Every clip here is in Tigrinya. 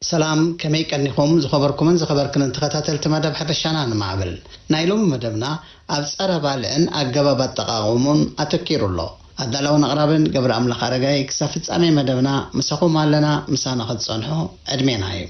ሰላም፣ ከመይ ቀኒኹም ዝኸበርኩምን ዝኸበርክንን ተኸታተልቲ መደብ ሕርሻና ንማዕብል? ናይ ሎሚ መደብና ኣብ ጸረ ባልዕን ኣገባብ ኣጠቓቕሙን ኣተኪሩ ኣሎ። ኣዳላውን ኣቕራብን ገብረ ኣምላኽ ኣረጋይ። ክሳብ ፍጻሜ መደብና ምሳኹም ኣለና፣ ምሳና ክትጸንሑ ዕድሜና እዩ።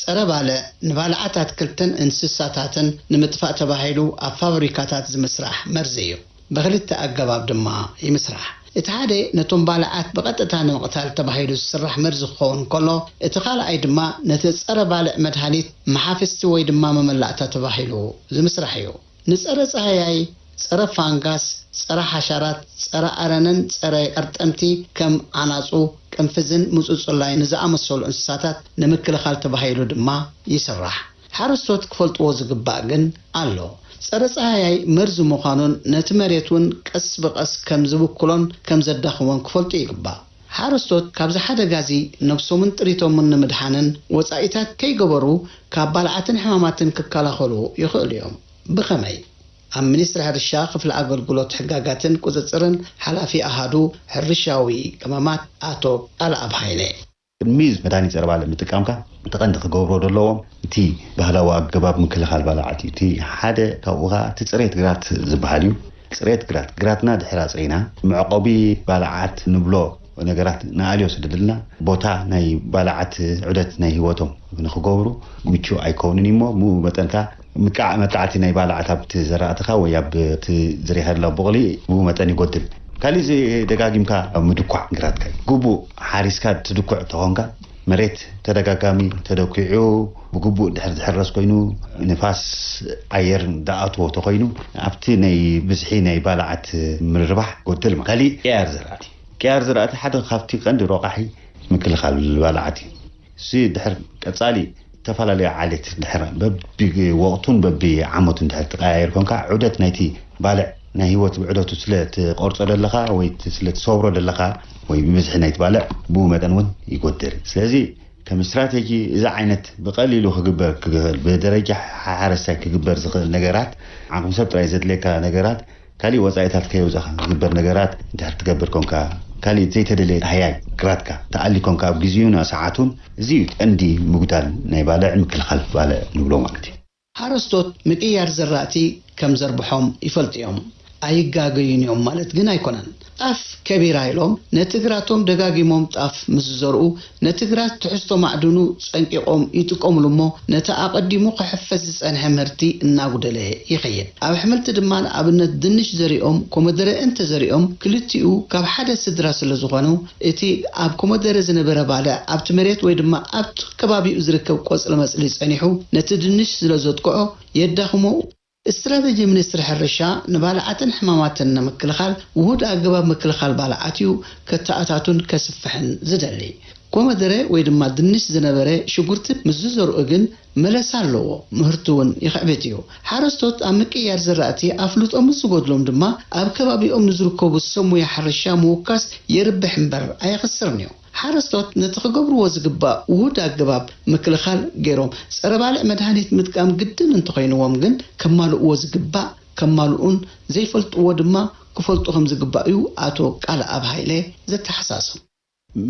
ጸረ ባልዕ ንባልዓት ኣትክልትን እንስሳታትን ንምጥፋእ ተባሂሉ ኣብ ፋብሪካታት ዝምስራሕ መርዚ እዩ። ብኽልተ ኣገባብ ድማ ይምስራሕ። እቲ ሓደ ነቶም ባልዓት ብቐጥታ ንምቕታል ተባሂሉ ዝስራሕ መርዚ ክኸውን ከሎ፣ እቲ ካልኣይ ድማ ነቲ ጸረ ባልዕ መድሃኒት መሓፍስቲ ወይ ድማ መመላእታ ተባሂሉ ዝምስራሕ እዩ። ንጸረ ጻህያይ፣ ጸረ ፋንጋስ፣ ጸረ ሓሻራት፣ ጸረ ኣረንን ጸረ ቀርጠምቲ ከም ኣናጹ፣ ቅንፍዝን ምጹጽላይ ንዝኣመሰሉ እንስሳታት ንምክልኻል ተባሂሉ ድማ ይስራሕ። ሓረስቶት ክፈልጥዎ ዝግባእ ግን ኣሎ። ጸረ ጻህያይ መርዚ ምዃኑን ነቲ መሬት እውን ቀስ ብቐስ ከም ዝብክሎን ከም ዘዳኽሞን ክፈልጡ ይግባእ። ሓረስቶት ካብዚ ሓደጋ እዚ ነብሶምን ጥሪቶምን ንምድሓንን ወጻኢታት ከይገበሩ ካብ ባልዓትን ሕማማትን ክከላኸሉ ይኽእሉ እዮም። ብኸመይ? ኣብ ሚኒስትሪ ሕርሻ ክፍሊ ኣገልግሎት ሕጋጋትን ቁጽጽርን ሓላፊ ኣሃዱ ሕርሻዊ ቅመማት ኣቶ ቃልኣብ ሃይለ። ቅድሚ መድሃኒት ጸረ ባልዕ ምጥቃምካ እቲ ቀንዲ ክገብሮ ዘለዎም እቲ ባህላዊ ኣገባብ ምክልኻል ባልዓት እዩ። እቲ ሓደ ካብኡ ኸዓ እቲ ጽሬት ግራት ዝበሃል እዩ። ጽሬት ግራት፣ ግራትና ድሕር ኣጽሪና መዕቆቢ ባልዓት ንብሎ ነገራት ንኣልዮ ስለ ዘለና ቦታ ናይ ባልዓት ዑደት ናይ ህይወቶም ንክገብሩ ምቹእ ኣይከውንን እዩ። እሞ ብኡ መጠን ከኣ ምቃዕ መጣዕቲ ናይ ባልዓት ኣብቲ ዘራእትኻ ወይ ኣብቲ ዝሪኻ ዘላ ቡቕሊ ብኡ መጠን ይጎድል። ካሊእ እዚ ደጋጊምካ ምድኳዕ ግራትካ እዩ። ግቡእ ሓሪስካ ትድኩዕ ተኾንካ መሬት ተደጋጋሚ ተደኪዑ ብግቡእ ድሕር ዝሕረስ ኮይኑ ንፋስ ኣየር ዝኣትዎ ተኾይኑ ኣብቲ ናይ ብዝሒ ናይ ባልዓት ምርባሕ ጎድል ማለት። ካሊእ ቅያር ዘራእቲ። ቅያር ዘራእቲ ሓደ ካብቲ ቀንዲ ረቋሒ ምክልኻል ባልዓት እዩ። እዚ ድሕር ቀጻሊ ዝተፈላለዩ ዓሌት ድሕር በቢ ወቕቱን በቢ ዓመቱን ድሕር ትቀያየር ኮንካ ዑደት ናይቲ ባልዕ ናይ ህይወት ዑደቱ ስለ ትቆርጾ ዘለኻ ወይ ት-፣ ስለ ትሰብሮ ዘለኻ ወይ ብብዝሒ ናይቲ ባልዕ ብኡ መጠን እውን ይጎድል። ስለዚ ከም ስትራቴጂ እዚ ዓይነት ብቐሊሉ ክግበር ክኽእል ብደረጃ ሓረስታይ ክግበር ዝኽእል ነገራት ዓቕሚ ሰብ ጥራይ ዘድልየካ ነገራት ካሊእ ወጻኢታት ከየውጻእካ ዝግበር ነገራት እንድሕር ትገብር ኮንካ፣ ካሊእ ዘይተደለየ ሃያይ ግራትካ ተኣሊ ኮንካ ኣብ ግዜኡን ሰዓቱን፣ እዚ እዩ ቀንዲ ምጉዳል ናይ ባልዕ ምክልኻል ባልዕ ንብሎ ማለት እዩ። ሓረስቶት ምቅያር ዘራእቲ ከም ዘርብሖም ይፈልጡ እዮም። ኣይጋገዩን እዮም ማለት ግን ኣይኮነን። ጣፍ ከቢራ ኢሎም ነቲ ግራቶም ደጋጊሞም ጣፍ ምስ ዝዘርኡ፣ ነቲ ግራት ትሕዝቶ ማዕድኑ ጸንቂቖም ይጥቀምሉ እሞ፣ ነቲ ኣቐዲሙ ክሕፈስ ዝጸንሐ ምህርቲ እናጉደለ ይኸይድ። ኣብ ኣሕምልቲ ድማ ንኣብነት ድንሽ ዘሪኦም ኮመደረ እንተዘሪኦም፣ ክልቲኡ ካብ ሓደ ስድራ ስለ ዝኾኑ፣ እቲ ኣብ ኮመደረ ዝነበረ ባልዕ ኣብቲ መሬት ወይ ድማ ኣብቲ ከባቢኡ ዝርከብ ቆጽሊ መጽሊ ጸኒሑ ነቲ ድንሽ ስለ ዘጥቅዖ የዳኽሞ። ስትራተጂ ሚኒስትሪ ሕርሻ ንባልዓትን ሕማማትን ንምክልኻል ውሁድ ኣገባብ ምክልኻል ባልዓት እዩ ከተኣታቱን ከስፍሕን ዝደሊ። ኮመደረ ወይ ድማ ድንሽ ዝነበረ ሽጉርቲ ምስ ዝዘርኡ ግን መለሳ ኣለዎ፣ ምህርቲ እውን ይኽዕብት እዩ። ሓረስቶት ኣብ ምቅያር ዘራእቲ ኣፍልጦ ምስ ዝጎድሎም ድማ ኣብ ከባቢኦም ንዝርከቡ ሰብ ሞያ ሕርሻ ምውካስ የርብሕ እምበር ኣየኽስርን እዩ። ሓረስቶት ነቲ ክገብርዎ ዝግባእ ውሁድ ኣገባብ ምክልኻል ገይሮም ጸረ ባልዕ መድሃኒት ምጥቃም ግድን እንተኾይንዎም ግን ከማልእዎ ዝግባእ ከማልኡን ዘይፈልጥዎ ድማ ክፈልጡ ከም ዝግባእ እዩ ኣቶ ቃልኣብ ሃይለ ዘተሓሳስብ።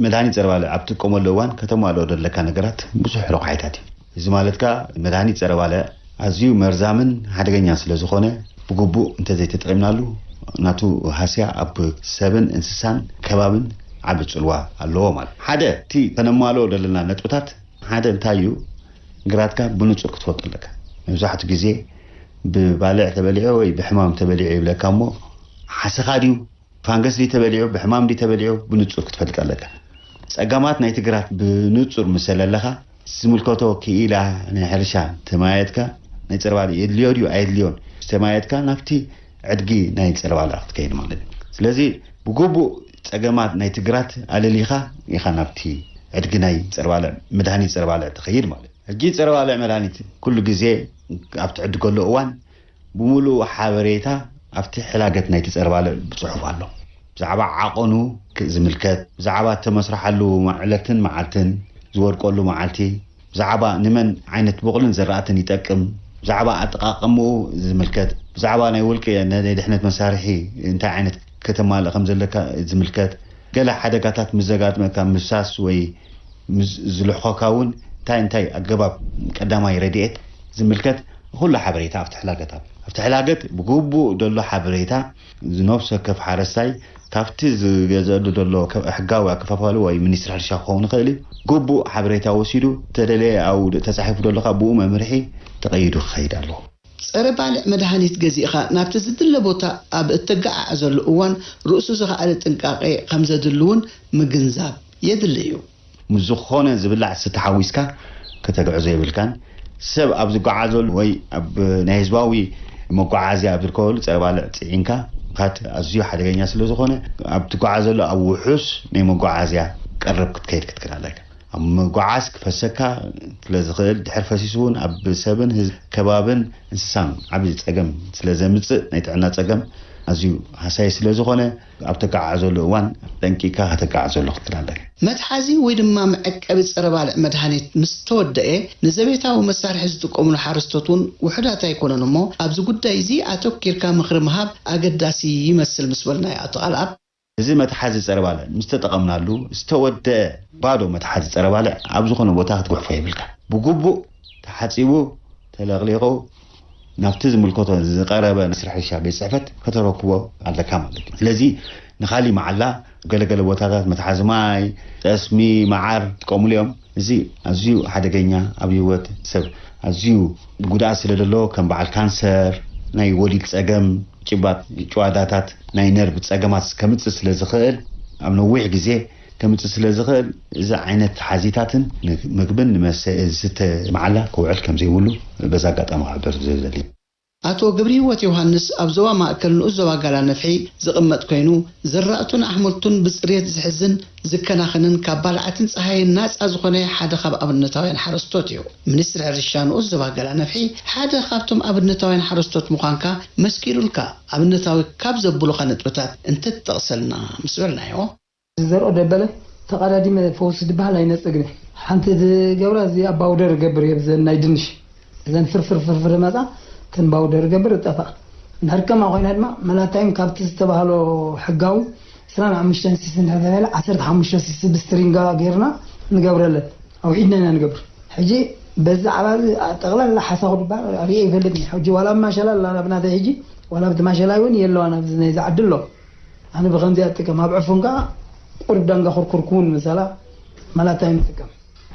መድሃኒት ጸረ ባልዕ ኣብ ትጥቀመሉ እዋን ከተማልኦ ዘለካ ነገራት ብዙሕ ረቋሒታት እዩ። እዚ ማለት ከኣ መድሃኒት ጸረ ባልዕ ኣዝዩ መርዛምን ሓደገኛን ስለ ዝኾነ ብግቡእ እንተዘይተጠቒምናሉ ናቱ ሃስያ ኣብ ሰብን እንስሳን ከባብን ዓቢ ጽልዋ ኣለዎ ማለት። ሓደ እቲ ከነማልኦ ዘለና ነጥብታት ሓደ እንታይ እዩ? ግራትካ ብንጹር ክትፈልጦ ኣለካ። መብዛሕትኡ ግዜ ብባልዕ ተበሊዑ ወይ ብሕማም ተበሊዑ ይብለካ እሞ ሓሰኻ ድዩ? ፋንገስ ድዩ ተበሊዑ? ብሕማም ድዩ ተበሊዑ? ብንጹር ክትፈልጥ ኣለካ። ጸገማት ናይቲ ግራት ብንጹር ምስ ዘለለኻ ዝምልከቶ ክኢላ ናይ ሕርሻ ተመያየጥካ ናይ ጸረ ባልዕ የድልዮ ድዩ ኣየድልዮን ዝተመያየጥካ ናብቲ ዕድጊ ናይ ጸረ ባልዕ ክትከይድ ማለት እዩ። ስለዚ ብግቡእ ጸገማት ናይ ትግራት ኣለሊኻ ኢኻ ናብቲ ዕድጊ ናይ ጸርባልዕ፣ መድሃኒት ጸርባልዕ ትኸይድ ማለት እዩ። ሕጂ ጸርባልዕ መድሃኒት ኩሉ ግዜ ኣብ ትዕድገሉ እዋን ብምሉእ ሓበሬታ ኣብቲ ሕላገት ናይቲ ጸርባልዕ ብጽሑፍ ኣሎ። ብዛዕባ ዓቐኑ ክ-፣ ዝምልከት፣ ብዛዕባ እተመስርሓሉ ዕለትን መዓልትን፣ ዝወድቀሉ መዓልቲ፣ ብዛዕባ ንመን ዓይነት ቡቕልን ዘራእትን ይጠቅም፣ ብዛዕባ ኣጠቓቕምኡ ዝምልከት፣ ብዛዕባ ናይ ውልቂ ናይ ድሕነት መሳርሒ እንታይ ዓይነት ከተማልእ ከም ዘለካ ዝምልከት፣ ገለ ሓደጋታት ምስ ዘጋጥመካ ምፍሳስ ወይ ምስ ዝልሕኾካ እውን እንታይ እንታይ ኣገባብ ቀዳማይ ረድኤት ዝምልከት ኩሉ ሓበሬታ ኣብቲ ሕላገት ኣሎ። ኣብቲ ሕላገት ብግቡእ ዘሎ ሓበሬታ ዝነፍሲ ወከፍ ሓረስታይ ካብቲ ዝገዝአሉ ዘሎ ከ-፣ ሕጋዊ ኣከፋፋሊ ወይ ሚኒስትሪ ሕርሻ ክኸውን ይኽእል እዩ። ግቡእ ሓበሬታ ወሲዱ፣ እተደለየ ኣብኡ ተጻሒፉ ዘሎ ከኣ ብኡ መምርሒ ተቐይዱ ክኸይድ ኣለዎ። ጸረ ባልዕ መድሃኒት ገዚእኻ ናብቲ ዝድለ ቦታ ኣብ እተገዓዕዘሉ እዋን፣ ርእሱ ዝኸኣለ ጥንቃቄ ከም ዘድሊ እውን ምግንዛብ የድሊ እዩ። ምስ ዝኾነ ዝብላዕ ዝስተ ሓዊስካ ከተግዕዞ የብልካን። ሰብ ኣብ ዝጓዓዘሉ ወይ ኣብ ናይ ህዝባዊ መጓዓዝያ ኣብ ዝርከበሉ ጸረ ባልዕ ጽዒንካ ምኻድ ኣዝዩ ሓደገኛ ስለ ዝኾነ፣ ኣብ ትጓዓዘሉ ኣብ ውሑስ ናይ መጓዓዝያ ቀረብ ክትከይድ ክትክእል ኣለካ። ኣብ ምጉዓዝ ክፈሰካ ስለ ዝኽእል፣ ድሕር ፈሲሱ እውን ኣብ ሰብን ህዝ-፣ ከባብን እንስሳን ዓቢ ጸገም ስለ ዘምጽእ፣ ናይ ጥዕና ጸገም ኣዝዩ ሃሳዪ ስለ ዝኾነ፣ ኣብ ተጋዓዘሉ እዋን ጠንቂቕካ ከተጋዕዘሉ ክትክእል ኣለካ። መትሓዚ ወይ ድማ መዐቀቢ ጸረ ባልዕ መድሃኒት ምስ ተወደኤ፣ ንዘቤታዊ መሳርሒ ዝጥቀሙሉ ሓረስቶት እውን ውሑዳት ኣይኮኑን እሞ፣ ኣብዚ ጉዳይ እዚ ኣተኲርካ ምኽሪ ምሃብ ኣገዳሲ ይመስል ምስ በልናዮ ኣቶ ቃልኣብ፣ እዚ መትሓዚ ጸረ ባልዕ ምስ ተጠቐምናሉ፣ ዝተወደአ ባዶ መትሓዚ ጸረ ባልዕ ኣብ ዝኾነ ቦታ ክትጉሕፎ የብልካ። ብግቡእ ተሓጺቡ፣ ተለቕሊቑ፣ ናብቲ ዝምልከቶ ዝቐረበ ናይ ስራሕ ሕርሻ ቤት ጽሕፈት ከተረክቦ ኣለካ ማለት እዩ። ስለዚ ንኻሊ መዓላ ገለገለ ቦታታት መትሓዚ ማይ፣ ጠስሚ፣ መዓር ይጥቀሙሉ እዮም። እዚ ኣዝዩ ሓደገኛ፣ ኣብ ህይወት ሰብ ኣዝዩ ጉድኣት ስለ ዘለዎ፣ ከም በዓል ካንሰር፣ ናይ ወሊድ ጸገም፣ ጭባጥ ጭዋዳታት፣ ናይ ነርቭ ጸገማት ከምጽእ ስለ ዝኽእል፣ ኣብ ነዊሕ ግዜ ከምጽእ ስለ ዝኽእል፣ እዚ ዓይነት ሓዚታትን ንምግብን ንመስተ ዝስተ መዓላ ክውዕል ከም ዘይብሉ በዚ ኣጋጣሚ ክሕብር ዝደሊ። ኣቶ ገብረሂወት ዮሃንስ ኣብ ዞባ ማእከል ንኡስ ዞባ ጋላ ነፍሒ ዝቕመጥ ኮይኑ፣ ዝራእቱን ኣሕምልቱን ብጽሬት ዝሕዝን ዝከናኸንን ካብ ባልዓትን ጸሃይን ናጻ ዝኾነ ሓደ ካብ ኣብነታውያን ሓረስቶት እዩ። ሚኒስትሪ ሕርሻ ንኡስ ዞባ ጋላ ነፍሒ ሓደ ካብቶም ኣብነታውያን ሓረስቶት ምዃንካ መስኪሩልካ፣ ኣብነታዊ ካብ ዘብሉኻ ነጥብታት እንተትጠቕሰልና ምስ በልናዮ። ዝዘርኦ ደበለ ተቐዳዲመ ፈውሲ ዝበሃል ኣይነጽግን። ሓንቲ ዝገብራ እዚኣ ባውደር እገብር እየ ብዘን ናይ ድንሽ። እዘን ፍርፍር ፍርፍር መጻ እተን ባውደር እገብር እጠፍኣ። እንድሕር ከማ ኮይና ድማ መላታይም ካብቲ ዝተባህሎ ሕጋዊ ዕስራን ሓሙሽተን ሲሲ እንድሕር ተባሂላ ዓሰርተ ሓሙሽተ ሲሲ ብስትሪንጋ ጌርና ንገብረለን። ኣውሒድና ኢና ንገብር። ሕጂ በዚ ዓባዚ ጠቕላላ ሓሳኹ ድበሃል ርእየ ኣይፈልጥን። ሕጂ ዋላ ኣብ ማሸላ ኣላ ናብናተይ ሕጂ ዋላ ኣብቲ ማሸላ እውን የለዋን ኣብዚ ናይዚ ዓዲ ኣሎ። ኣነ ብኸምዚኣ እጥቀም። ኣብ ዕፉን ከኣ ቁሩብ ዳንጋ ኩርኩር ክውን መሰላ መላታይም እጥቀም።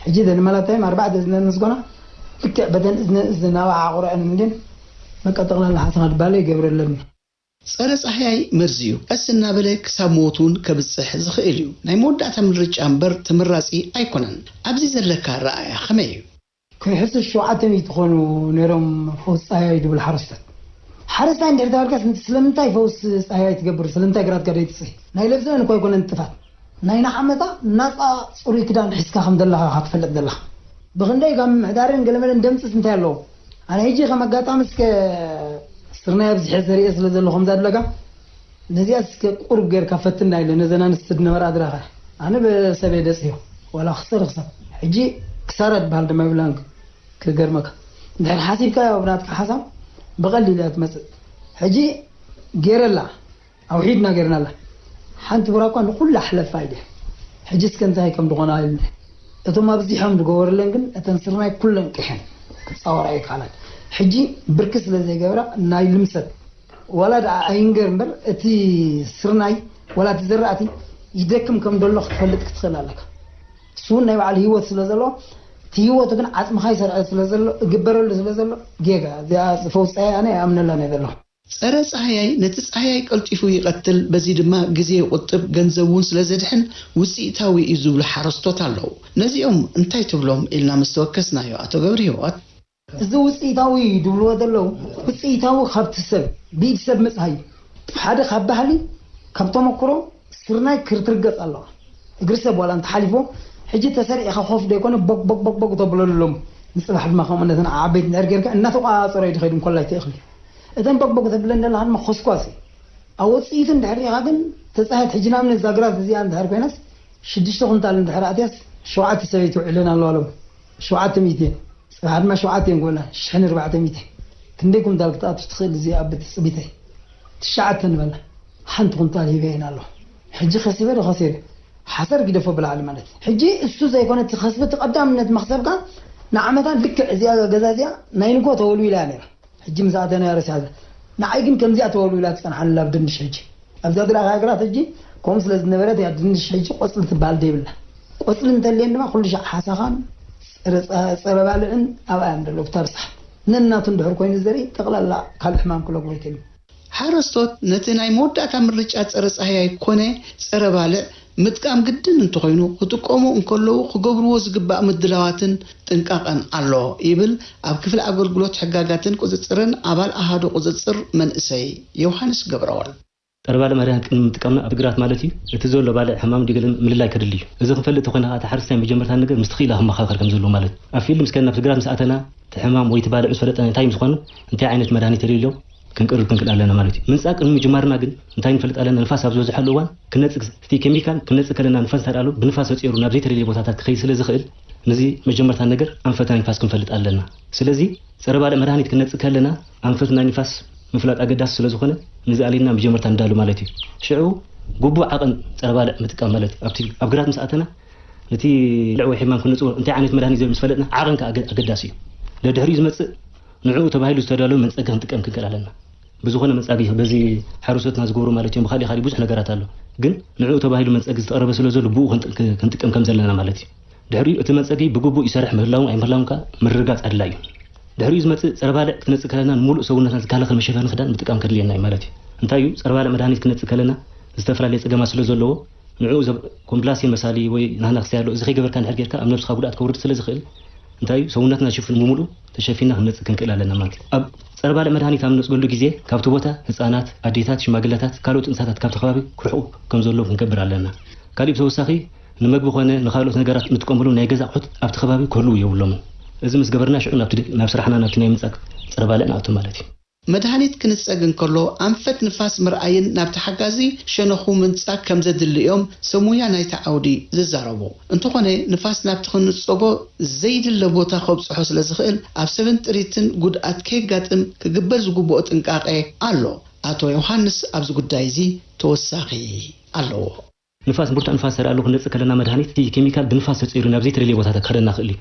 ሕጂ እዘን መላታይም ኣርባዕተ እዝነን ምስ ኮና ልክዕ በተን እዝነን እዝነን ናብኣ ዓቑረአን እንድን በቃ ጠቕላላ ሓሰኻ ድባለ ይገብረለኒ። ጸረ ጻህያይ መርዚ እዩ። ቀስ እናበለ ክሳብ ሞት እውን ከብጽሕ ዝኽእል እዩ። ናይ መወዳእታ ምርጫ እምበር ተመራጺ ኣይኮነን። ኣብዚ ዘለካ ኣረኣእያ ከመይ እዩ? ከይሕሱ ሸውዓተ ሚእቲ ዝኾኑ ነይሮም ፈውሲ ጻህያይ ድብል ሓረስቶት። ሓረስታይ እንድሕር ተባልካስ ስለምንታይ ፈውሲ ጻህያይ ትገብር? ስለምንታይ ግራትካ ደይትጽሂ? ናይ ለብሰን እኮ ኣይኮነን ጥፋት። ናይ ንዓመታ ናጻ ጽሩይ ክዳን ሒዝካ ከም ዘለኻ ኢኻ ትፈልጥ ዘለኻ። ብኽንደይ ካብ ምምሕዳርን ገለመለን ደምጽስ እንታይ ኣለዎ? ኣነ ሕጂ ከም ኣጋጣሚ እስከ ስርናይ ኣብዚሐ ዘርእየ ስለ ዘለኹ ከምዛ ድለጋ ነዚኣ እስከ ቁሩብ ጌርካ ፈትና ኢለ ነዘን ኣንስቲ ዝነበራ ኣድራኸ ኣነ ብሰበይ ደጽዮ ዋላ ክሰር ክሰብ ሕጂ ክሳራ ትበሃል ድማ ይብላን ክገርመካ እንድሕር ሓሲብካዮ ብናትካ ሓሳብ ብቐሊል እያ ትመጽእ ሕጂ ጌረላ ኣውሒድና ጌርናላ ሓንቲ ብራ እኳ ንኹላ ሕለፋ ኢለ ሕጂ እስከ እንታይ ከም ዝኾና ኢለ እቶም ኣብዚሖም ዝገበሩለን ግን እተን ስርናይ ኩለን ቂሐን ክጻወራ ይከኣላን ሕጂ ብርኪ ስለ ዘይገብራ ናይ ልምሰት ዋላ ደኣ ኣይንገር እምበር እቲ ስርናይ ዋላ እቲ ዘራእቲ ይደክም ከም ደሎ ክትፈልጥ ክትኽእል ኣለካ። እሱ እውን ናይ ባዕሉ ህይወት ስለ ዘለዎ እቲ ህይወቱ ግን ዓጽምኻ ይሰርዐ ስለ ዘሎ እግበረሉ ስለ ዘሎ ጌጋ እዚኣ ፈውሳይ ኣነ ኣይኣምነላን እየ ዘለኹ። ጸረ ጻህያይ ነቲ ጻህያይ ቀልጢፉ ይቐትል፣ በዚ ድማ ግዜ ይቑጥብ፣ ገንዘብ እውን ስለ ዘድሕን ውጽኢታዊ እዩ ዝብሉ ሓረስቶት ኣለዉ። ነዚኦም እንታይ ትብሎም ኢልና ምስ ተወከስናዮ ኣቶ ገብረሂወት፣ እዚ ውፅኢታዊ ድብልዎ ዘለዉ ውፅኢታዊ ካብቲ ሰብ ብኢድ ሰብ ምፅሃይ ሓደ ካብ ባህሊ ካብ ተመክሮ ስርናይ ክርትርገጽ ኣለዋ። እግሪ ሰብ ዋላ እንተሓሊፎ፣ ሕጂ ተሰሪዕኻ ኮፍ ዘይኮነ ቦግ ቦግ ቦግ ቦግ ተብለሉ ኣለሙ። ንጽባሕ ድማ ከምኡ ነተን ዓበይቲ እንድሕር ጌርካ እናተቋጻጸረ እዩ ዝኸይድ እንኮላ ይትእኽል። እተን ቦግ ቦግ ተብለን ዘለኻ ድማ ኮስኳስ እዩ። ኣብ ወጽኢቱ እንድሕር ርኢኻ ግን ተጻህት ሕጂ ንኣብነት እዛ ግራት እዚኣ እንድሕር ኮይናስ ሽዱሽተ ኩንታል እንድሕር ኣትያስ ሸውዓተ ሰበይቲ ውዕለን ኣለዋ ኣለሙ። ሸውዓተ ሚእቲ እየን። ጽባሕ ድማ ሸውዓተ እየን ክበላ ሽሕን ኣርባዕተ ሚእቲ። ክንደይ ኩንታል ክትኣቱ ትኽእል እዚኣ ብትጽቢተይ? ትሽዓተ ንበላ። ሓንቲ ኩንታል ሂበ እየን ኣለዋ። ሕጂ ከሲበ ዶ ከሲረ? ሓሰር ግደፎ ብላዕሊ ማለት እዩ። ሕጂ እሱ ዘይኮነ እቲ ከስቢ እቲ ቀዳምነት መኽሰብካ ንዓመታ ልክዕ እዚኣ ገዛ እዚኣ ናይ ንጎ ተወልዊላ እያ ነይራ። ሕጂ ምስ ኣተና ረሲሓ። ንዓይ ግን ከምዚኣ ተወልዊላ ትጸንሓኒ ኣብ ድንሽ ሕጂ። ኣብዛ ዝረኣኻ ግራት ሕጂ ከምኡ ስለ ዝነበረት እያ ድንሽ ሕጂ ቆጽሊ ትበሃል ዘይብላ። ቆጽሊ እንተልየን ድማ ኩሉ ሻዕ ሓሳኻን ጸረ ጸረ ባልዕን ኣብኣ እዮም ዘለዉ ክታብሳሕ። ነናቱ እንድሕር ኮይኑ ዘርኢ ጠቕላላ ካልእ ሕማም ክለግቦ ይክእል እዩ። ሓረስቶት ነቲ ናይ መወዳእታ ምርጫ ጸረ ጻህያይ ኮነ ጸረ ባልዕ ምጥቃም ግድን እንተኾይኑ ክጥቀሙ እንከለዉ ክገብርዎ ዝግባእ ምድላዋትን ጥንቃቐን ኣሎ ይብል ኣብ ክፍሊ ኣገልግሎት ሕጋጋትን ቁጽጽርን ኣባል ኣሃዱ ቁጽጽር መንእሰይ ዮሃንስ ገብረወልድ። ጸረ ባልዕ መድሃኒት ቅድሚ ምጥቃምና ኣብ ግራት ማለት እዩ እቲ ዘሎ ባልዕ ሕማም ድዩ ገለ ምልላይ ከድሊ እዩ። እዚ ክንፈልጥ ተኾይና ከዓ እቲ ሓረስታይ መጀመርታ ነገር ምስቲ ክኢላ ክመኻኸር ከም ዘለዎ ማለት እዩ። ኣብ ፊልድ ምስ ከድና ኣብቲ ግራት ምስ ኣተና እቲ ሕማም ወይ እቲ ባልዕ ምስ ፈለጠና እንታይ ምስ ኾኑ እንታይ ዓይነት መድሃኒት ተደልዮ ክንቅርብ ክንክእል ኣለና ማለት እዩ። ምንጻግ ቅድሚ ምጅማርና ግን እንታይ ንፈልጥ ኣለና ንፋስ ኣብ ዝበዝሐሉ እዋን ክነጽግ እቲ ኬሚካል ክነጽግ ከለና ንፋስ እንተደኣሉ ብንፋስ ተጽሩ ናብ ዘይተደልየ ቦታታት ክኸይድ ስለ ዝኽእል ነዚ መጀመርታ ነገር ኣንፈት ናይ ንፋስ ክንፈልጥ ኣለና። ስለዚ ጸረ ባልዕ መድሃኒት ክነጽግ ከለና ኣንፈት ናይ ንፋስ ምፍላጥ ኣገዳሲ ስለ ዝኾነ ነዚ ኣሊና መጀመርታ ንዳሉ ማለት እዩ። ሽዑ ግቡእ ዓቐን ጸረ ባልዕ ምጥቃም ማለት እዩ። ኣብቲ ኣብ ግራት ምስ ኣተና ነቲ ልዕ ወይ ሕማም ክንጽዎ እንታይ ዓይነት መድሃኒት ምስ ፈለጥና ዓቐን ከኣ ኣገ- ኣገዳሲ እዩ። ደድሕሪኡ ዝመጽእ ንዕኡ ተባሂሉ ዝተዳለወ መንጸጊ ክንጥቀም ክንክእል ኣለና። ብዝኾነ መንጻጊ በዚ ሓረስቶትና ዝገብሩ ማለት እዮም ብካሊእ ካሊእ ብዙሕ ነገራት ኣሎ። ግን ንዕኡ ተባሂሉ መንጸጊ ዝተቐረበ ስለ ዘሎ ብኡ ክንጥ- ክንጥቀም ከም ዘለና ማለት እዩ። ድሕሪኡ እቲ መንጸጊ ብግቡእ ይሰርሕ ምህላውን ኣይምህላውን ከኣ ምርግጋጽ ኣድላይ እዩ። ድሕሪኡ ዝመጽእ ጸረ ባልዕ ክትነጽግ ከለና ንሙሉእ ሰውነትና ዝከላኸል መሸፈኒ ክዳን ምጥቃም ከድልየና እዩ ማለት እዩ። እንታይ እዩ ጸረ ባልዕ መድሃኒት ክነጽግ ከለና ዝተፈላለየ ጸገማት ስለ ዘለዎ ንዕኡ ዘብ- ኮምብላሴን መሳሊ ወይ ናህና ክስተይ ኣሎ እዚ ከይገበርካ እንድሕር ጌርካ ኣብ ነብስኻ ጉድኣት ከውርድ ስለ ዝኽእል እንታይ እዩ ሰውነትና ዝሽፍን ብምሉኡ ተሸፊና ክንነጽግ ክንክእል ኣለና ማለት እዩ። ኣብ ጸረ ባልዕ መድሃኒት ኣብ ንነጽገሉ ግዜ ካብቲ ቦታ ህጻናት፣ ኣዴታት፣ ሽማግለታት፣ ካልኦት እንስሳታት ካብቲ ከባቢ ክርሕቁ ከም ዘለዎም ክንገብር ኣለና። ካሊእ ብተወሳኺ ንመግቢ ኾነ ንኻልኦት ነገራት ንጥቀመሎም ናይ ገዛ ኣቑሑት ኣብቲ ከባቢ ክህልዉ የብሎምን። እዚ ምስ ገበርና ሽዑ ናብቲ ድ- ናብ ስራሕና ናብቲ ናይ ምንጻግ ጸረ ባልዕ ንኣቱ ማለት እዩ። መድሃኒት ክንጸግ እንከሎ ኣንፈት ንፋስ ምርኣይን ናብቲ ሓጋዚ ሸነኹ ምንጻግ ከም ዘድሊ እዮም ሰብ ሙያ ናይቲ ዓውዲ ዝዛረቡ። እንተኾነ ንፋስ ናብቲ ክንጸጎ ዘይድለ ቦታ ከብጽሖ ስለ ዝኽእል ኣብ ሰብን ጥሪትን ጉድኣት ከየጋጥም ክግበር ዝግብኦ ጥንቃቐ ኣሎ። ኣቶ ዮሃንስ ኣብዚ ጉዳይ እዚ ተወሳኺ ኣለዎ። ንፋስ ብርቱዕ ንፋስ ተደኣ ኣሎ ክንነጽግ ከለና መድሃኒት እቲ ኬሚካል ብንፋስ ተጸይሩ ናብ ዘይተደልየ ቦታታት ክኸደና ይኽእል እዩ።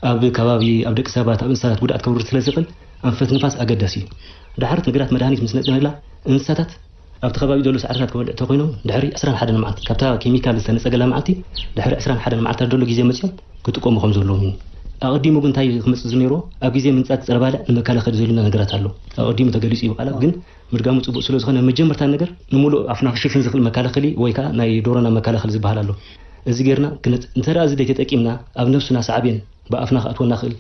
ኣብ ከባቢ ኣብ ደቂ ሰባት ኣብ እንስሳታት ጉድኣት ከውርድ ስለ ዝኽእል ኣንፈት ንፋስ ኣገዳሲ እዩ። ደሓር እቲ ነገራት መድሃኒት ምስ ነጽገላ እንስሳታት ኣብቲ ከባቢ ዘሎ ሳዕርታት ክበልዑ እንተኾይኖም ድሕሪ ዕስራን ሓደን መዓልቲ ካብታ ኬሚካል ዝተነጸገላ መዓልቲ ድሕሪ ዕስራን ሓደን መዓልታት ዘሎ ግዜ መጺኦም ክጥቀሙ ከም ዘለዎም እዩ። ኣቐዲሙ ግን እንታይ ክመጽእ ዝነይርዎ ኣብ ግዜ ምንጻግ ጸረ ባልዕ ንመከላኸሊ ዘድልዩና ነገራት ኣሎ። ኣቐዲሙ ተገሊጹ እዩ ብቓላት ግን ምድጋሙ ጽቡቕ ስለ ዝኾነ መጀመርታ ነገር ንምሉእ ኣፍና ክሽፍን ዝኽእል መከላኸሊ ወይ ከዓ ናይ ዶሮና መከላኸሊ ዝበሃል ኣሎ። እዚ ጌርና ክነጽ እንተ ደኣ እዚ ዘይተጠቂምና ኣብ ነብስና ሳዕቤን ብኣፍና ክኣትወና ይኽእል፣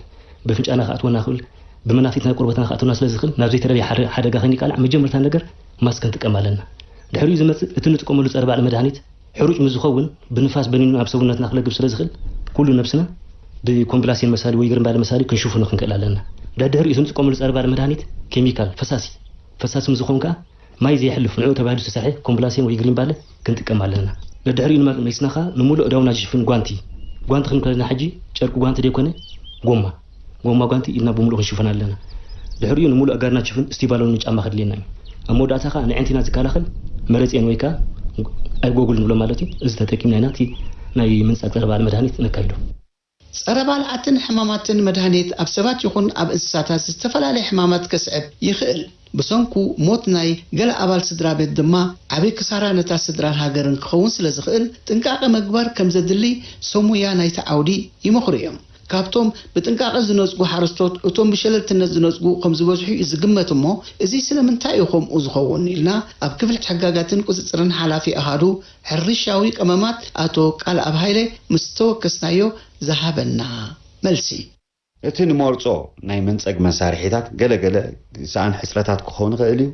ብፍንጫና ክኣትወና ይኽእል፣ ብመናፊትና ቆርበትና ክኣትወና ስለ ዝኽእል ናብ ዘይተደልየ ሓደ- ሓደጋ ከይንቃላዕ መጀመርታ ነገር ማስክ ክንጥቀም ኣለና። ድሕሪኡ ዝመጽእ እቲ ንጥቀመሉ ጸረ ባልዕ መድሃኒት ሕሩጭ ምስ ዝኸውን ብንፋስ በኒኑ ናብ ሰውነትና ክለግብ ስለ ዝኽእል ኩሉ ነብስና ብኮምብላሴን መሳሊ ወይ ግሪምባለ መሳሊ ክንሽፍኖ ክንክእል ኣለና። ድሕድሕሪኡ እቲ ንጥቀመሉ ጸረ ባልዕ መድሃኒት ኬሚካል ፈሳሲ ፈሳሲ ምስ ዝኾን ከኣ ማይ ዘየሕልፍ ንዕኡ ተባሂሉ ዝተሰርሐ ኮምብላሴን ወይ ግሪምባለ ክንጥቀም ኣለና። ደድሕሪኡ ንመ- መሊስና ከኣ ንምሉእ እዳውና ዝሽፍን ጓንቲ ጓንቲ ክንብል ከለና ሕጂ ጨርቂ ጓንቲ ዘይኮነ ጎማ ጎማ ጓንቲ ኢድና ብምሉእ ክንሽፈን ኣለና። ድሕሪኡ ንምሉእ ኣጋርና ዝሽፍን ስቲቫሎን ጫማ ከድልየና እዩ። ኣብ መወዳእታ ከኣ ንዕንቲና ዝከላኸል መረጼን ወይ ከኣ ኣይጎጉል ንብሎ ማለት እዩ። እዚ ተጠቂምና ኢና እቲ ናይ ምንጻግ ጸረ ባልዕ መድሃኒት ነካይዶ። ጸረ ባልዓትን ሕማማትን መድሃኒት ኣብ ሰባት ይኹን ኣብ እንስሳታት ዝተፈላለየ ሕማማት ከስዕብ ይኽእል። ብሰንኩ ሞት ናይ ገለ ኣባል ስድራ ቤት ድማ ዓቢ ክሳራ ነታ ስድራን ሃገርን ክኸውን ስለ ዝኽእል ጥንቃቐ ምግባር ከም ዘድሊ ሰብ ሙያ ናይቲ ዓውዲ ይመኽሩ እዮም። ካብቶም ብጥንቃቐ ዝነጽጉ ሓረስቶት እቶም ብሸለልትነት ዝነጽጉ ከም ዝበዝሑ እዩ ዝግመት እሞ እዚ ስለምንታይ እዩ ከምኡ ዝኸውን ኢልና ኣብ ክፍሊ ሕጋጋትን ቁጽጽርን ሓላፊ ኣሃዱ ሕርሻዊ ቀመማት ኣቶ ቃልኣብ ሃይለ ምስ ተወከስናዮ ዝሃበና መልሲ። እቲ ንመርጾ ናይ መንጸግ መሳርሒታት ገለ ገለ ሰኣን ሕጽረታት ክኸውን ይኽእል እዩ፣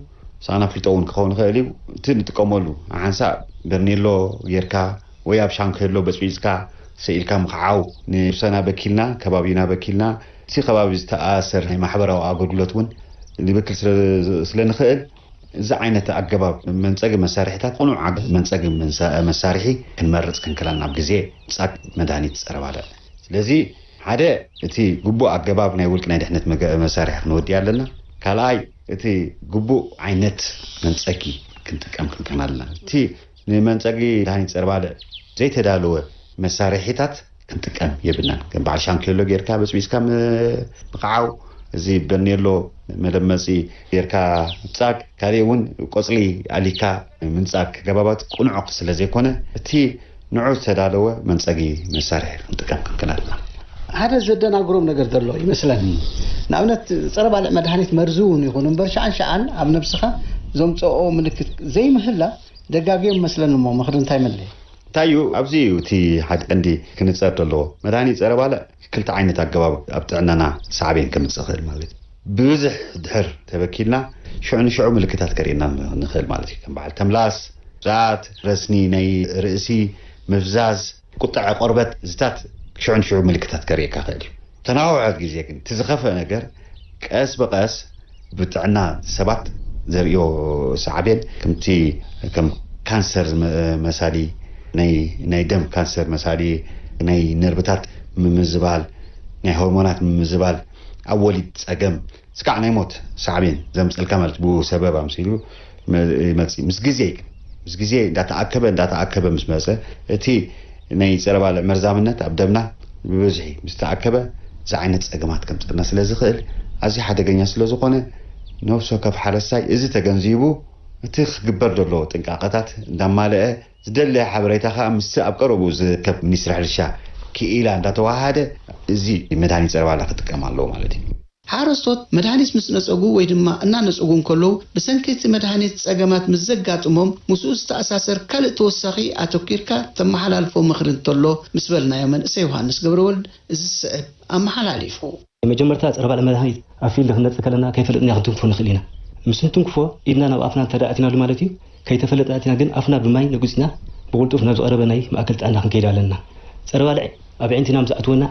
ሰኣን ኣፍልጦ እውን ክኸውን ይኽእል እዩ። እቲ ንጥቀመሉ ሓንሳእ በርኔሎ ጌርካ ወይ ኣብ ሻንኬሎ በጽቢጽካ ሰኢልካ ምኽዓው፣ ንብሰና በኪልና፣ ከባቢና በኪልና፣ እቲ ከባቢ ዝተኣሰር ናይ ማሕበራዊ ኣገልግሎት እውን ንብክል ስለ፣ ስለ ንኽእል፣ እዚ ዓይነት ኣገባብ መንጸጊ መሳርሒታት ቅኑዕ ኣገ-፣ መንጸጊ መንሳ-፣ መሳርሒ ክንመርጽ ክንክላል ናብ ግዜ ጻግ መድሃኒት ጸረ ባልዕ። ስለዚ ሓደ እቲ ግቡእ ኣገባብ ናይ ውልቂ ናይ ድሕነት መገ-፣ መሳርሒ ክንወዲ ኣለና። ካልኣይ እቲ ግቡእ ዓይነት መንጸጊ ክንጥቀም ክንክን ኣለና። እቲ ንመንጸጊ መድሃኒት ጸረ ባልዕ ዘይተዳለወ መሳርሒታት ክንጥቀም የብልናን። ከም በዓል ሻንኬሎ ጌርካ በጽቢጽካ ም-፣ ምቕዓው፣ እዚ በርኔሎ መለመጺ ጌርካ ምጻግ፣ ካልእ እውን ቆጽሊ ኣሊካ ምንጻግ ገባባት ቅኑዕ ስለ ዘይኮነ፣ እቲ ንዑ ዝተዳለወ መንጸጊ መሳርሒ ክንጥቀም ክንክእል ኣለና። ሓደ ዘደናግሮም ነገር ዘሎ ይመስለኒ። ንኣብነት ጸረ ባልዕ መድሃኒት መርዚ እውን ይኹን እምበር፣ ሸዓን ሸዓን ኣብ ነብስኻ ዘምጽኦ ምልክት ዘይምህላ ደጋጊዮም መስለኒ እሞ፣ ምኽሪ እንታይ መለየ? እንታይ እዩ? ኣብዚ እዩ እቲ ሓደ ቀንዲ ክንጸር ዘለዎ። መድሃኒት ጸረ ባልዕ ክልተ ዓይነት ኣገባብ ኣብ ጥዕናና ሳዕቤን ከምጽእ ይኽእል ማለት እዩ። ብብዝሕ ድሕር ተበኪልና፣ ሽዑ ንሽዑ ምልክታት ከርእየና ንኽእል ማለት እዩ። ከም በዓል ተምላስ፣ ዛት፣ ረስኒ ናይ ርእሲ፣ ምፍዛዝ፣ ቁጠዐ ቆርበት፣ እዚታት ሽዑ ንሽዑ ምልክታት ከርእየካ ይኽእል እዩ። ተናውሐት ግዜ ግን፣ እቲ ዝኸፍአ ነገር ቀስ ብቐስ ብጥዕና ሰባት ዘርእዮ ሳዕቤን፣ ከምቲ ከም ካንሰር ዝመ-፣ መሳሊ፣ ናይ፣ ናይ ደም ካንሰር መሳሊ፣ ናይ ነርብታት ምምዝባል፣ ናይ ሆርሞናት ምምዝባል፣ ኣብ ወሊድ ጸገም፣ ስካዕ ናይ ሞት ሳዕቤን ዘምጸልካ ማለት ብኡ ሰበብ ኣምሲሉ መ-፣ ይመጽእ። ምስ ግዜ፣ ምስ ግዜ እንዳተኣከበ፣ እንዳተኣከበ ምስ መጸ፣ እቲ ናይ ጸረ ባልዕ መርዛምነት ኣብ ደምና ብብዝሒ ምስ ተኣከበ፣ እዚ ዓይነት ጸገማት ከምጸልና ስለ ዝኽእል፣ ኣዝዩ ሓደገኛ ስለ ዝኾነ፣ ነፍሲ ወከፍ ሓረስታይ እዚ ተገንዚቡ፣ እቲ ክግበር ዘለዎ ጥንቃቐታት እንዳማልአ፣ ዝደለየ ሓበሬታ ከኣ ምስቲ ኣብ ቀረብኡ ዝርከብ ሚኒስትሪ ሕርሻ ክኢላ እንዳተወሃሃደ፣ እዚ መድሃኒት ጸረ ባልዕ ክጥቀም ኣለዎ ማለት እዩ። ሓረስቶት መድሃኒት ምስ ነጸጉ ወይ ድማ እናነጸጉ እንከለዉ፣ ብሰንኪ እቲ መድሃኒት ጸገማት ምስ ዘጋጥሞም፣ ምስኡ ዝተኣሳሰር ካልእ ተወሳኺ ኣተኲርካ ተመሓላልፎ ምኽሪ እንተሎ ምስ በልናዮ፣ መንእሰይ ዮሃንስ ገብረወልድ እዚ ዝስዕብ ኣመሓላሊፉ። መጀመርታ ጸረ ባልዕ መድሃኒት ኣብ ፊልድ ክንነጽግ ከለና ከይፈለጥና ክንትንክፎ ንኽእል ኢና። ምስ እንትንክፎ ኢድና ናብ ኣፍና እንተ ደኣ ኣእቲናሉ ማለት እዩ። ከይተፈለጥና ኣእቲና ግን ኣፍና ብማይ ነጒጽና ብቕልጡፍ ናብ ዝቐረበ ናይ ማእከል ጥዕና ክንከይድ ኣለና። ጸረ ባልዕ ኣብ ኣዒንትና ምስ ኣእትወና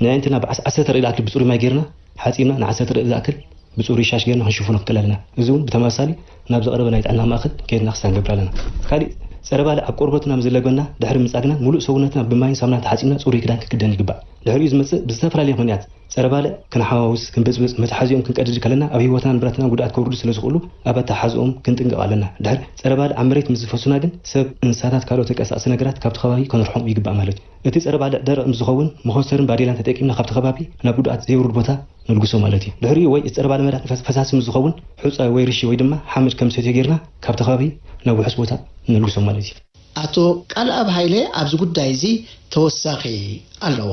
ንኣዒንትና ብዓስ-፣ ዓሰርተ ርኢል ዝኣክል ብጽሩይ ማይ ጌርና ሓጺብና ንዓሰርተ ርኢል ዝኣክል ብጽሩይ ሻሽ ጌርና ክንሽፍኖ ክንክእል ኣለና። እዚ እውን ብተመሳሳሊ ናብ ዝቐረበ ናይ ጥዕና ማእከል ከይድና ክስታን ንገብር ኣለና። ካሊእ ጸረ ባልዕ ኣብ ቆርበትና ምስ ዝለገና ድሕሪ ምጻግና ምሉእ ሰውነትና ብማይን ሳሙናን ተሓጺብና ጽሩይ ክዳን ክንክደን ይግባእ። ድሕሪኡ ዝመጽእ ብዝተፈላለየ ምኽንያት ጸረ ባልዕ ክንሓዋውስ፣ ክንብጽብጽ፣ መትሓዚኦም ክንቀድድ ከለና ኣብ ህይወትናን ንብረትናን ጉድኣት ከውርዱ ስለ ዝኽእሉ ኣብ ኣተሓሕዝኦም ክንጥንቀቕ ኣለና። ድሕሪ ጸረ ባልዕ ኣብ መሬት ምስ ዝፈሱና ግን ሰብ፣ እንስሳታት፣ ካልኦት ተንቀሳቐስቲ ነገራት ካብቲ ከባቢ ከነርሕቖም ይግባእ ማለት እዩ። እቲ ጸረ ባልዕ ደረቕ ምስ ዝኸውን መኾስተርን ባዴላን ተጠቂምና ካብቲ ከባቢ ናብ ጉድኣት ዘየውርድ ቦታ ነልግሶ ማለት እዩ። ድሕሪኡ ወይ እቲ ጸረ ባልዕ መድሃኒት ፈስ-፣ ፈሳሲ ምስ ዝኸውን ሑጻ ወይ ርሺ ወይ ድማ ሓመድ ከም ዝሰትዮ ጌርና ካብቲ ከባቢ ናብ ውሑስ ቦታ ነልግሶ ማለት እዩ። ኣቶ ቃልኣብ ሃይለ ኣብዚ ጉዳይ እዚ ተወሳኺ ኣለዎ።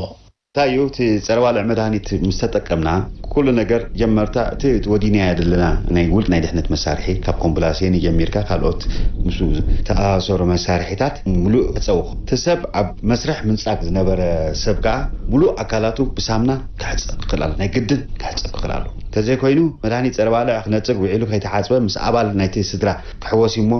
እንታይ እዩ እቲ ጸረ ባልዕ መድሃኒት ምስ ተጠቀምና፣ ኩሉ ነገር ጀመርታ እቲ ወዲናዮ ዘለና ናይ ውልቂ ናይ ድሕነት መሳርሒ፣ ካብ ኮምብላሴኒ ጀሚርካ ካልኦት ምስኡ ዝተኣሳሰሩ መሳርሒታት ምሉእ ክጸውኹ። እቲ ሰብ ኣብ መስርሕ ምንጻግ ዝነበረ ሰብ ከኣ ምሉእ ኣካላቱ ብሳምና ክሕጸብ ክኽእል ኣሎ። ናይ ግድን ክሕጸብ ክኽእል ኣሎ። እንተዘይኮይኑ መድሃኒት ጸረ ባልዕ ክነጽግ ውዒሉ ከይተሓጽበ ምስ ኣባል ናይቲ ስድራ ክሕወስ እዩ እሞ፣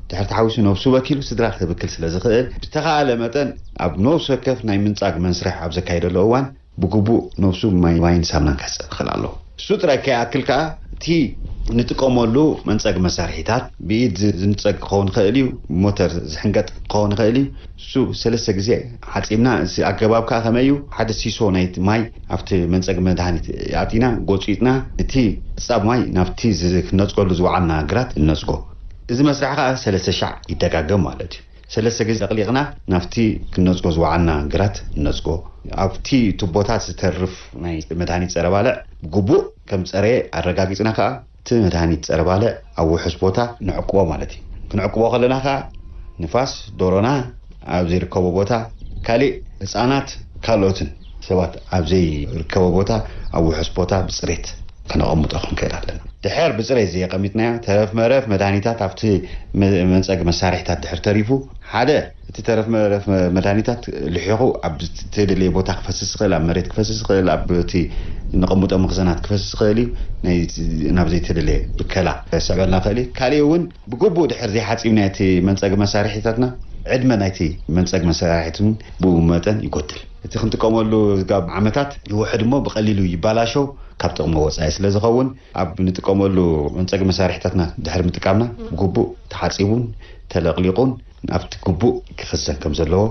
ድሕሪ ተሓዊሱ ነብሱ በኪሉ ስድራ ክብክል ስለ ዝኽእል፣ ብዝተኻእለ መጠን ኣብ ነብሲ ወከፍ ናይ ምንጻግ መስርሕ ኣብ ዘካይደሉ እዋን ብግቡእ ነብሱ ብማይ፣ ማይን ሳምናን ክሕጸብ ክኽእል ኣለዎ። እሱ ጥራይ ከይኣክል ከኣ እቲ ንጥቀመሉ መንጸጊ መሳርሒታት ብኢድ ዝ-፣ ዝንጸግ ክኸውን ይኽእል እዩ፣ ብሞተር ዝሕንገጥ ክኸውን ይኽእል እዩ። እሱ ሰለስተ ግዜ ሓጺብና፣ እዚ ኣገባብ ከኣ ከመይ እዩ? ሓደ ሲሶ ናይቲ ማይ ኣብቲ መንጸጊ መድሃኒት ኣእቲና፣ ጎጺጥና፣ እቲ ጸብ ማይ ናብቲ ዝ-፣ ክንነጽገሉ ዝወዓልና ግራት ንነጽጎ። እዚ መስርሕ ከኣ ሰለስተ ሻዕ ይደጋገም ማለት እዩ። ሰለስተ ግዜ ኣቕሊቕና ናብቲ ክንነጽጎ ዝወዓልና ግራት ንነጽጎ። ኣብቲ ቱቦታት ዝተርፍ ናይ መድሃኒት ጸረ ባልዕ ብግቡእ ከም ጸረየ ኣረጋጊጽና ከኣ፣ እቲ መድሃኒት ጸረ ባልዕ ኣብ ውሑስ ቦታ ንዕቅቦ ማለት እዩ። ክንዕቅቦ ከለና ከኣ ንፋስ፣ ዶሮና ኣብ ዘይርከቦ ቦታ፣ ካሊእ ህጻናት ካልኦትን ሰባት ኣብ ዘይርከቦ ቦታ፣ ኣብ ውሑስ ቦታ ብጽሬት ከነቐምጦ ክንክእል ኣለና። ድሕር ብጽሬት ዘየቐሚጥናዮ ተረፍ መረፍ መድሃኒታት ኣብቲ መ-፣ መንጸጊ መሳርሒታት ድሕር ተሪፉ፣ ሓደ እቲ ተረፍ መረፍ መ-፣ መድሃኒታት ልሒኹ ኣብ ዝተደለየ ቦታ ክፈስስ ይኽእል፣ ኣብ መሬት ክፈስስ ይኽእል፣ ኣብ እቲ ነቐምጦ መኽዘናት ክፈስስ ይኽእል እዩ። ናይ፣ ናብ ዘይተደለየ ብከላ ከስዕበልና ይኽእል እዩ። ካሊእ እውን ብግቡእ ድሕር ዘይሓጺብና እቲ መንጸጊ መሳርሒታትና ዕድመ ናይቲ መንጸግ መሳርሒት እውን ብኡ መጠን ይጎድል። እቲ ክንጥቀመሉ ዝጋብ ዓመታት ይውሕድ እሞ ብቐሊሉ ይባላሸው፣ ካብ ጥቕሚ ወጻኢ ስለ ዝኸውን፣ ኣብ ንጥቀመሉ መንጸግ መሳርሒታትና ድሕሪ ምጥቃምና ብግቡእ ተሓጺቡን ተለቕሊቑን ኣብቲ ግቡእ ክኽዘን ከም ዘለዎ።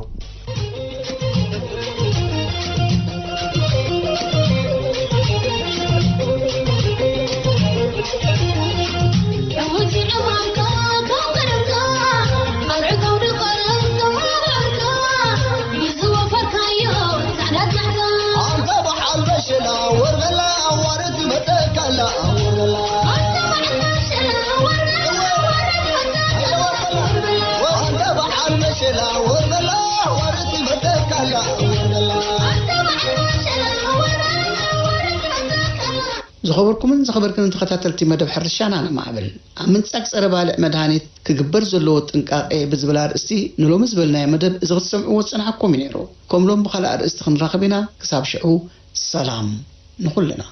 ዝኸበርኩምን ዝኸበርክንን ተኸታተልቲ መደብ ሕርሻና ነማዕብል፣ ኣብ ምንጻግ ጸረ ባልዕ መድሃኒት ክግበር ዘለዎ ጥንቃቄ ብዝብል ኣርእስቲ ንሎሚ ዝበልናዮ መደብ እዚ ክትሰምዕዎ ዝጸናሕኩም እዩ ነይሩ። ከም ሎም ብኻልእ ኣርእስቲ ክንራኸብ ኢና። ክሳብ ሽዑ ሰላም ንኹልና።